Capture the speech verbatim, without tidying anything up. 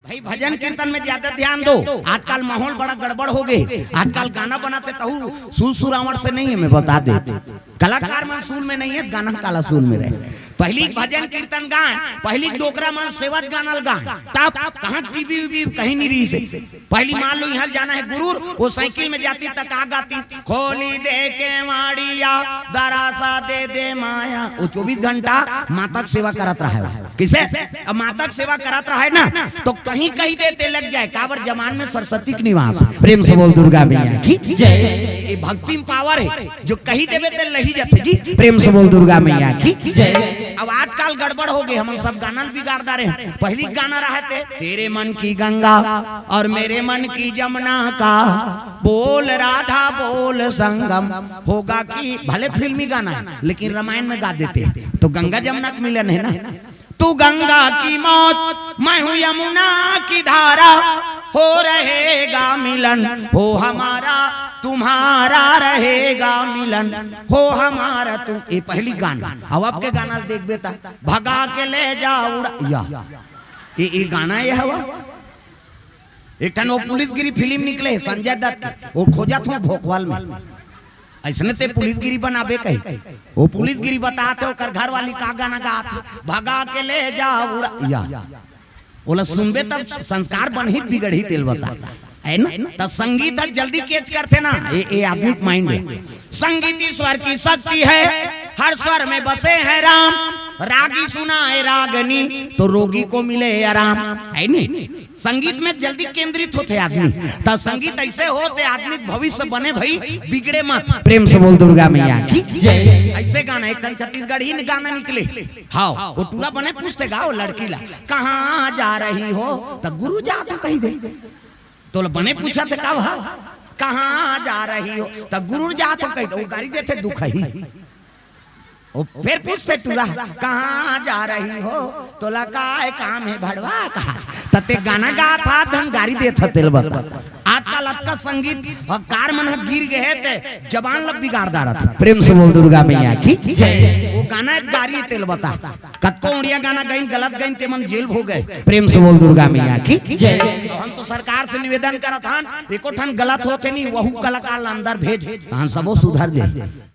भाई, भजन कीर्तन में ज्यादा ध्यान दो। आजकल माहौल बड़ा गड़बड़ हो गए। आजकल गाना बनाते तहू सुर सुरावट से नहीं है, मैं बता दे। कलाकार मन सुर में नहीं है, गाना काला सुर में रहे। पहली भजन कीर्तन गाए, पहली डोकरा मन सेवत गानल गाए, तब कहाँ टीवी वीवी कहीं नहीं रही से। पहली मान लो यहाँ जाना है गुरूर, वो साइकिल में जाती तक आ गाती, "खोली दे केवाड़िया, दरासा दे दे माया।" वो चौबीस घंटा माता के सेवा करत रहे हो। किसे? अब माता के सेवा करत रहे ना, तो कहीं कहीं देते लग जाए, काबर जमान में सरस्वती के निवास। प्रेम से बोल दुर्गा मैया की जय। ये भक्ति में पावर है, जो कहीं देवे ते लही जाते जी। प्रेम से बोल दुर्गा मैया की जय। अब आजकल गड़बड़ हो गए, हम सब गाना बिगाड़ डारे हैं। पहली गाना रहे थे, "तेरे मन की गंगा और मेरे मन की जमुना का, बोल राधा बोल संगम होगा कि।" भले फिल्मी गाना है, लेकिन रामायण में गा देते हैं, तो गंगा जमुना का मिलन है ना। "तू गंगा की मौत, मैं हूँ यमुना की धारा, हो रहेगा मिलन, हो हमारा तुम्हारा रहेगा मिलन, हो हमारा तू।" ये पहली गाना। अब आपके गाना देख बेटा, "भगा के ले जा उड़ा।" या ये, ये गाना ये हवा। एक ठन वो पुलिसगिरी फिल्म निकले संजय दत्त के, वो खोजत हूँ भोकवाल में। ऐसने ते पुलिसगिरी बनाबे कही, वो पुलिसगिरी बतात है, ओकर घर वाली का गाना गात है, "भगा के ले जा उड़ा।" या ओला सुनबे तब संस्कार बनही बिगड़ही तेल बता, है ना? त संगीत ह जल्दी कैच करथे ना, ए, ए आदमी के माइंड में। "संगीत ईश्वर की शक्ति है, हर स्वर में बसे हैं राम, रागी सुनाए रागनी तो रोगी को मिले आराम", है नी? संगीत में जल्दी केंद्रित होथे आदमी, त संगीत ऐसे होथे आदमी के भविष्य बने भाई, बिगड़े मत। प्रेम से बोल दुर्गा मैया की जय। ऐसे गाना, एक ठन छत्तीसगढ़ी में गाना निकले, हाँ, वो टूरा बने पूछते गाओ लड़की ला, "कहाँ जा रही हो?" त "गुरु जात हँव" कही दे। तोला बने पूछत हे का, "कहाँ जा रही हो?" त "गुरु जात हँव" कही दे, वो गारी देथे दुखही। वो फिर पूछथे टूरा, "कहाँ जा रही हो? तोला काय काम हे भड़वा कहा?" त ते गाना गात हा, धन गारी देत हा, तेल बता। आजकल अतका संगीत अउ कार मन ह गिर गए हे, ते जबान ल बिगाड़ डारत हे। प्रेम से बोल दुर्गा मैया की जय। वो गाना गारी तेल बता। कतको उड़िया गाना गइन, गलत गइन, ते मन जेल हो गए। प्रेम से बोल दुर्गा मैया की जय। अब हम तो सरकार से निवेदन करत हन, एको ठन गलत होथे नहीं, वहू कलाकार ला अंदर भेज, तहन सबो सुधर जाए।